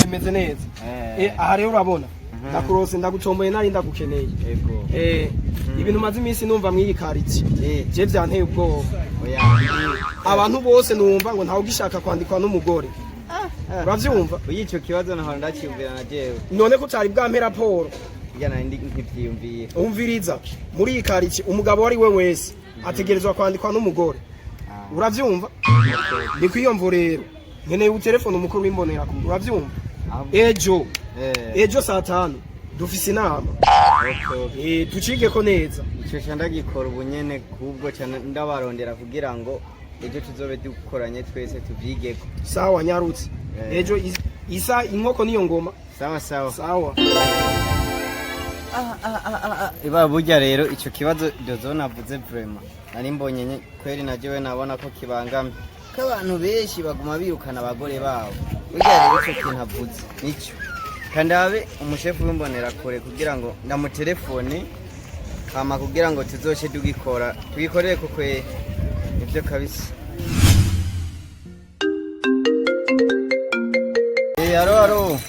Bimeze neza. Aha rero urabona ndakurose, ndagucomboye, nari ndagukeneye. Ego. Ibintu maze iminsi numva mw'iyi karitsiye, je vyanteye ubwoba. Oya. Abantu bose numva ngo ntawe ugishaka kwandikwa n'umugore, uravyumva? Uyi, ico kibazo nahora ndaciyumvira na jewe. None ko utari bwampe raporo? Irya nari nkivyiyumvira. Umviriza, muri iyi karitsiye umugabo uwo ari we wese ategerezwa kwandikwa n'umugore, uravyumva? Ni kwiyomvo rero nkeneye utelefone umukuru w'imbonerakure, uravyumva? Ejo, ejo saa 5 dufise inama. Okay. Tucigeko neza. Ico ca ndagikora ubu nyene, kubwo ca ndabarondera kugira ngo ejo tuzobe dukoranye twese tuvyigeko. Sawa, nyarutse. Ejo isa inkoko niyo ngoma. Sawa sawa. Sawa. Iba burya rero ico kibazo Dozone avuze, vraiment nari mbonye kweri na jewe nabona ko kibangamye, ko abantu benshi baguma birukana abagore babo. Burya rero ico kintu avuze nico kandabe umushefu w'imbonerakure kugira ngo ndamutelefone, hama kugira ngo tuzoce tugikora, tugikorere ko kwe nivyo kabisa. Aro aro.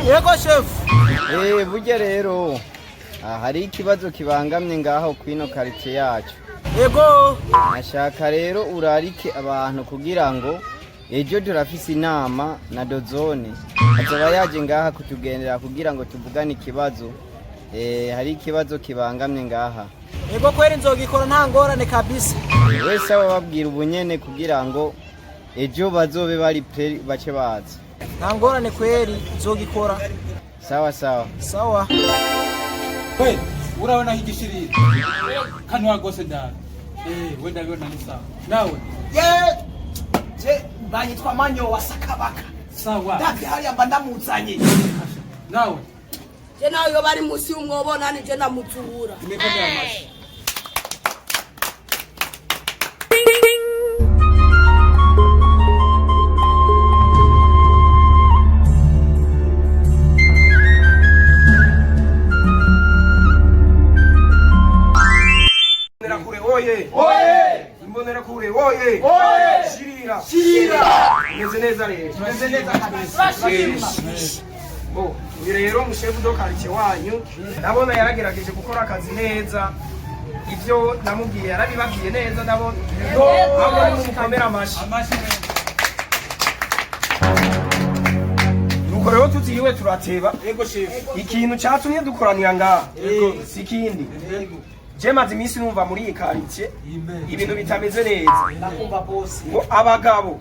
Yego shefu. Burya rero hari ikibazo kibangamye ngaho kwino quartier yacu. Yego. Nashaka rero urarike abantu kugira ngo ejo turafise inama na Dozone, azoba yaje ngaha kutugendera kugira ngo tuvugane ikibazo. Hari ikibazo kibangamye ngaha. Yego kweri, nzogikora, nta ngorane kabisa. Wese aba babwira ubunyene kugira ngo ejo bazobe bari prêts, bace baza. Nta ngorane kweri, nzogikora. Sawa sawa. Sawa. We urabona aho igishirira kano rwose ndara, we ndabibona ni sawa nawe. Ye je banyitwa Manyo wa Sakabaka. Sawa. Ndavye hariya mba ndamuzanye. Nawe. Je nawe iyo bari munsi y'umwobo nani je ndamutsura. Imikomere amashi. Imbonerakure oye! Oye! Imbonerakure oye! Oye! Shirira! Shirira! Meze neza rero. Meze neza kabisa. Bo, uyu rero mushefu do quartier wanyu ndabona yaragerageje gukora akazi neza. Ivyo namubwiye yarabibabwiye neza ndabona. Ahubwo nimumukomere amashi. Amashi meza. Nuko rero tutiriwe turateba. Yego shefu. Ikintu catumye dukoranira ngaha Yego. si ikindi. Je maze iminsi numva muri iyi quartier Amen. ibintu bitameze neza. Ndakumva bosi. Ngo abagabo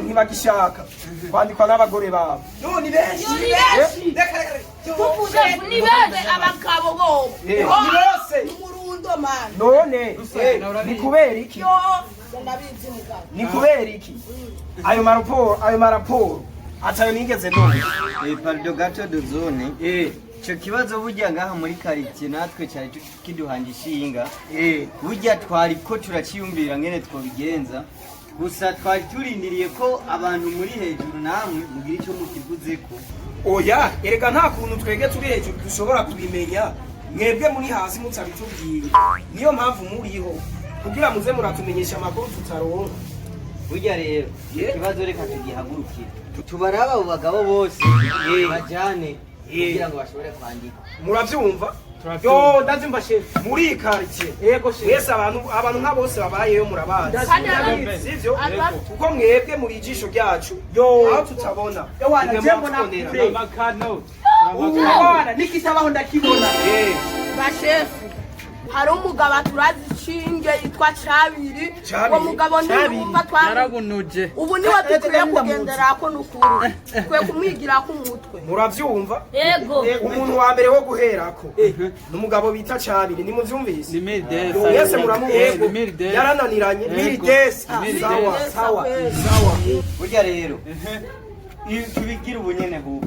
ntibagishaka kwandikwa n'abagore babo. No ni benshi. Ni benshi. Reka reka reka. Tuvuze ni benshi abagabo bobo. Eh. Ni bose. Umurundo man. None ni kubera iki? Yo ndabizi mugabo. Ni kubera iki ayo maraporo atayo nigeze ndumva? Pardon gato Dozone. Ico kibazo burya ngaha muri quartier natwe cyari kiduhanga ishinga. Burya twari ko turaciyumvira ngene twobigenza, gusa twari turindiriye ko abantu muri hejuru namwe mugira icyo mukivuzeko. Oya, erega nta kuntu twege turi hejuru dushobora kubimenya mwebwe muri hasi mutabitubwiye. Niyo mpamvu muriho, kugira muze muratumenyesha amakuru tutaronka. Burya rero ikibazo reka tugihagurukire, tubaraba abo bagabo bose bajane kugira ngo bashobore kwandika. Muravyumva? Yo ndavyumva shefu. Muri iyi quartier Yego shefu. mwese abantu nka bose babayeyo murabazi. Kandi arabizi. Sivyo? Arabizi. Kuko mwebwe muri ijisho ryacu. Yo. Aho tutabona Ewana, mwe je mbona muratubonera. kure. Amakano. Ubu nikitabaho ndakibona. Bashefu, hari umugabo aturazi ishinge yitwa Cabiri. Cabiri. Uwo mugabo ntiyumva twari Yarabunuje. ubu niwe dukwiye kugenderako, n'ukuri dukwiye kumwigirako umutwe. Muravyumva? Yego. Umuntu wa mbere wo guherako ni umugabo bita Cabiri, nimuvyumvise? Ni mille. Mwese muramuzi. Ni mille. Yarananiranye. Miridesi. Sawa. Sawa. Sawa. Burya rero iyo tubigira ubunyene huko.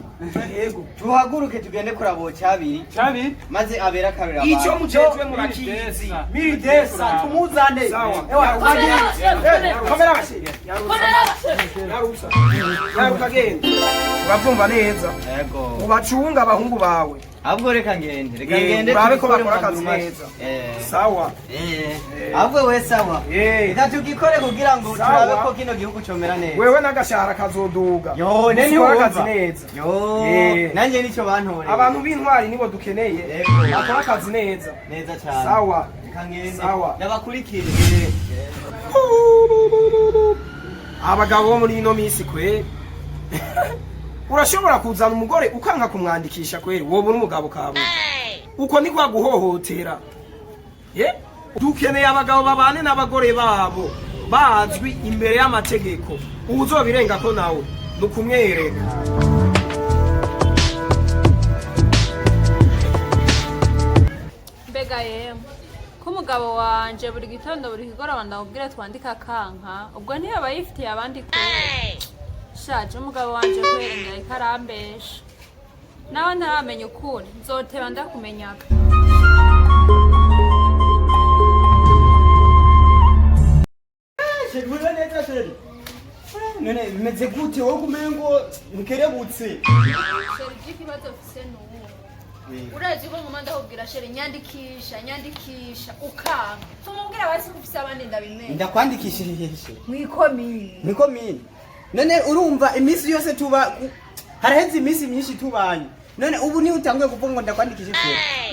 Yego. Tuhaguruke tugende kuraba cyabiri. Cyabiri. Maze abera kabira. Icyo mujejwe murakizi. Miridesa tumuzane. Sawa. Ewa twagiye. Kamera bashi. Yarusa. Yaruka genda. Uravyumva neza. Yego. Ubacunga abahungu bawe. Ahubwo reka ngende, reka Eh, ngende. urabe ko tubikore bakora mu akazi maguru mashya. neza. Eh. Sawa. Eh. Ahubwo we sawa. Eh. Reka tugikore kugira ngo Sawa. turabe ko kino gihugu comera neza. Wewe n'agashahara kazoduga. Yo, nene Ukora wumva. akazi neza. Yo, Eh. nanjye nicyo bantoreye. Abantu b'intwari nibo dukeneye. Yego. Bakora akazi neza. Neza cyane. Sawa. Reka ngende. Sawa. Ndabakurikire. Abagabo bo muri ino minsi kwe urashobora kuzana umugore ukanka kumwandikisha kweri, wowe uri umugabo kawe, uko ni kwa guhohotera ye. Dukeneye abagabo babane n'abagore babo bazwi imbere y'amategeko. Uwuzobirengako nawe ni ukumwereka. Mbega yemwe, ko umugabo wanje buri gitondo, buri kigoroba ndamubwira twandika akanka, ubwo ntiyaba yifitiye abandi kweri? Shaje, umugabo wanje kweri ndariko arambesha. Nawe ntaramenya ukuri, nzoteba ndakumenyaga. Chéri, uriwe neza chéri. None bimeze gute wowe kumengo nkerebutse? Chéri, ikibazo mfise nubu, urazi ko nguma ndakubwira: "Chéri, nyandikisha, nyandikisha," ukanka. Tumubwira basi ko ufise abandi, ndabimenya. Ndakwandikishije. Mwikomine. Niko mini. None urumva iminsi yose tuba haraheze iminsi myinshi tubanye. None ubu ni utanguye kuvuga ngo ndakwandikishije?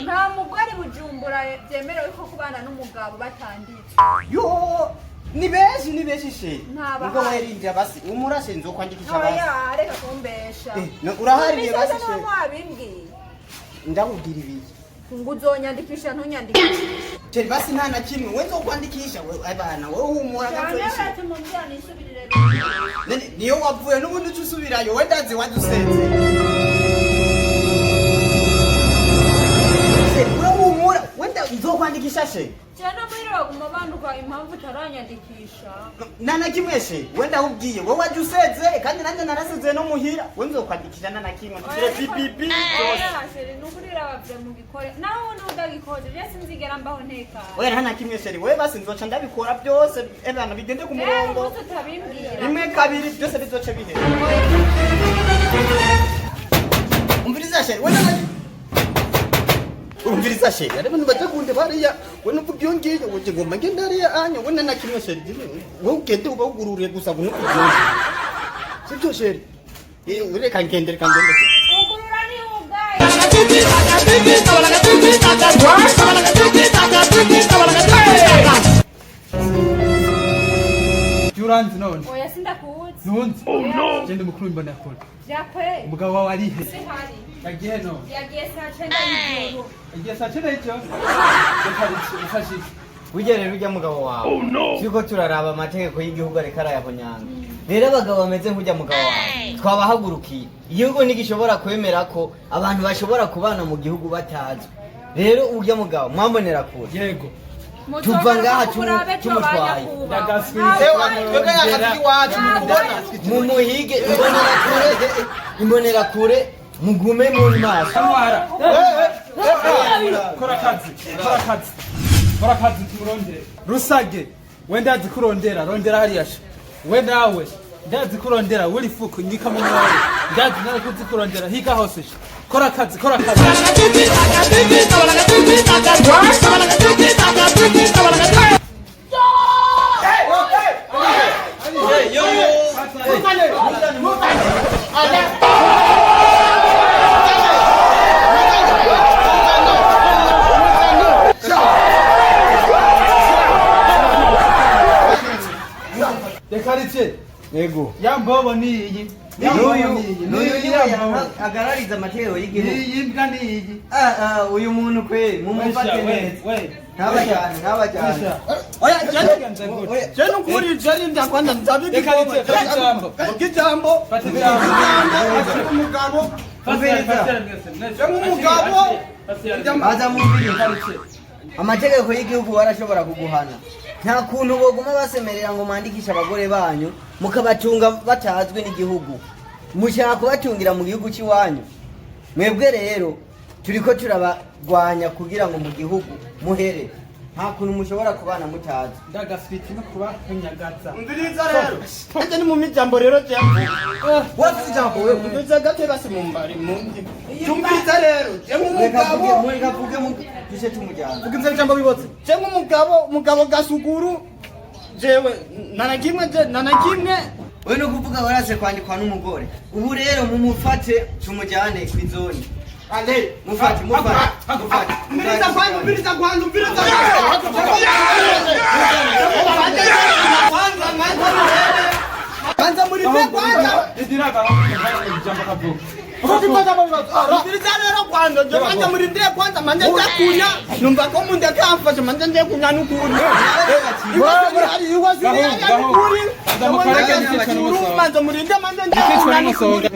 Nta mugore Bujumbura byemerewe ko kubana n'umugabo batanditse. Yo, ni benshi, ni benshi chéri. Nta Nubwo bahari. werinja basi umurashe nzokwandikisha basi. Oya, reka kumbesha. Eh, no, urahariye basi Iminsi yose chéri. niwe wabimbwiye. Ndakubwira ibiki? Ngo uzonyandikisha, ntunyandikishe. Chéri, basi nta na kimwe, we nzokwandikisha we abana, wowe humura gato. Ati mumbwira nisubirire. None niyo wavuye n'ubundi uca usubirayo, we ndazi wadusenze. Chéri, we humura, wenda nzokwandikisha chéri. Cyane muhira baguma banduka impamvu utaranyandikisha. Nta na kimwe chéri, we ndakubwiye, we wajya useze kandi nanjye narasezeye no muhira, we nzokwandikisha nta na kimwe tugire bibibi byose. Oya chéri, nukuri irabavye mugikore, nawe ubundi udagikoze je sinzigera mbaho ntekanye. Oya, nta na kimwe chéri, we basi nzoca ndabikora byose ebana bigende ku Rero murongo. umunsi utabimbwira. Rimwe kabiri byose bizoce bihera. Umviriza chéri, we nta, umviriza chéri, ari abantu batakunde bariya, we nuvuga iyo ngiyo uje ngomba ngende hariya anya, we nta na kimwe chéri, wowe ugende ubawugururiye gusa ngo ntukubyumve, sibyo chéri? Eh, reka ngende, reka ngende. Ugurura ni ugaye. Uranzi none? Oya, sindakuzi. Ntunzi? Genda umukuru w'imbonerakure. Vyakwe. Umugabo wawe arihe? Sihari. Yagiye none? Yagiye saa 9 y'ijoro. Yagiye saa 9 y'ijoro? Reka ufashe iki? Burya rero ujya mugabo wawe turiko turaraba amategeko y'igihugu ariko arayahonyanga. Rero abagabo bameze nk'ujya mugabo wawe twabahagurukiye. Igihugu ntigishobora kwemera ko abantu bashobora kubana mu gihugu batazwi. Rero urya mugabo mwambonera kure. Yego. Tuva ngaha tumutwaye. Mumuhige imbonerakure, imbonerakure mugume muri maso. Ntwara. Kora akazi, kora akazi, kora akazi, tumurondere. Rusage, we ndazi kurondera, rondera hariya sha. We nawe ndazi kurondera, uri fuku nyika mu mwobo, ndazi nawe kuzi kurondera higa hose sha. Kora akazi, kora akazi. Reka rice. Yego. Ya mbobo ni iyi, ya mbobo N'uyu ni iyi. n'uyu Ni niwe ya mbobo. agarariza amategeko y'igihugu. Iyi mbwa ni iyi. Ah, ah, uyu muntu kweli mumufate We, neza. we. Ntabajyane, ntabajyane. Wesha. Oya, Oya. je nukuri je ninda kwanda nzabibi. Reka rice, fata ijambo. Ijambo. Fata ijambo. Ijambo umugabo. Umugabo. Baza mubiri. Amategeko y'igihugu barashobora kuguhana. Nta kuntu boguma basemerera ngo mwandikishe abagore banyu mukabatunga batazwi n'igihugu. Mushaka kubatungira mu gihugu cy'iwanyu. Mwebwe rero turiko turabagwanya kugira ngo mu gihugu muhere. Nta kuntu mushobora kubana mutazi. Ndagaswiti no kubahunyagaza. Umviriza rero. Anje ni mu mijambo rero je. Wafite ijambo wewe. Umviriza gake basi mumbari mundi. Tumviriza rero je Reka nk'umugabo. vuge, reka vuge duce tumujyana. Vuga ivyo bijambo bibotse. Je nk'umugabo, mugabo gasuguru. Jewe nana kimwe je nana kimwe. We no kuvuga warase kwandikwa n'umugore. Ubu rero mumufate tumujyane kw'izoni. Ale. Mufate, mufate, mufate. Umviriza kwanza, umviriza kwanza, umviriza kwanza. Kwanza muri kwanza. Idiraga ijambo kavuga. Vuga ivyo bijambo bibotse. Umviriza rero kwanza, je kwanza murindire kwanza manje nje kunya. Numva ko munda kamfasha manje nje kunya n'ukuri. Iwazo ihari n'ukuri. Manze murinde manje nje kunya n'ukuri.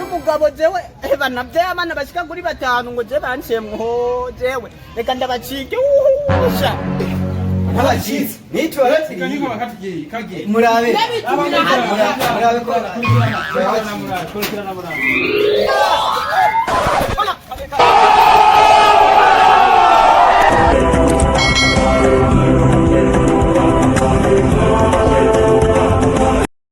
Umugabo jewe eba navyaye abana bashika kuri batanu ngo je bancemwo jewe reka ndabacike uhusha. Ntabacitse. Nitwa Niko bakatugiye kagiye. Murabe. N'abitumira hariya. Murabe ko Kurikirana murabe, kurikirana murabe.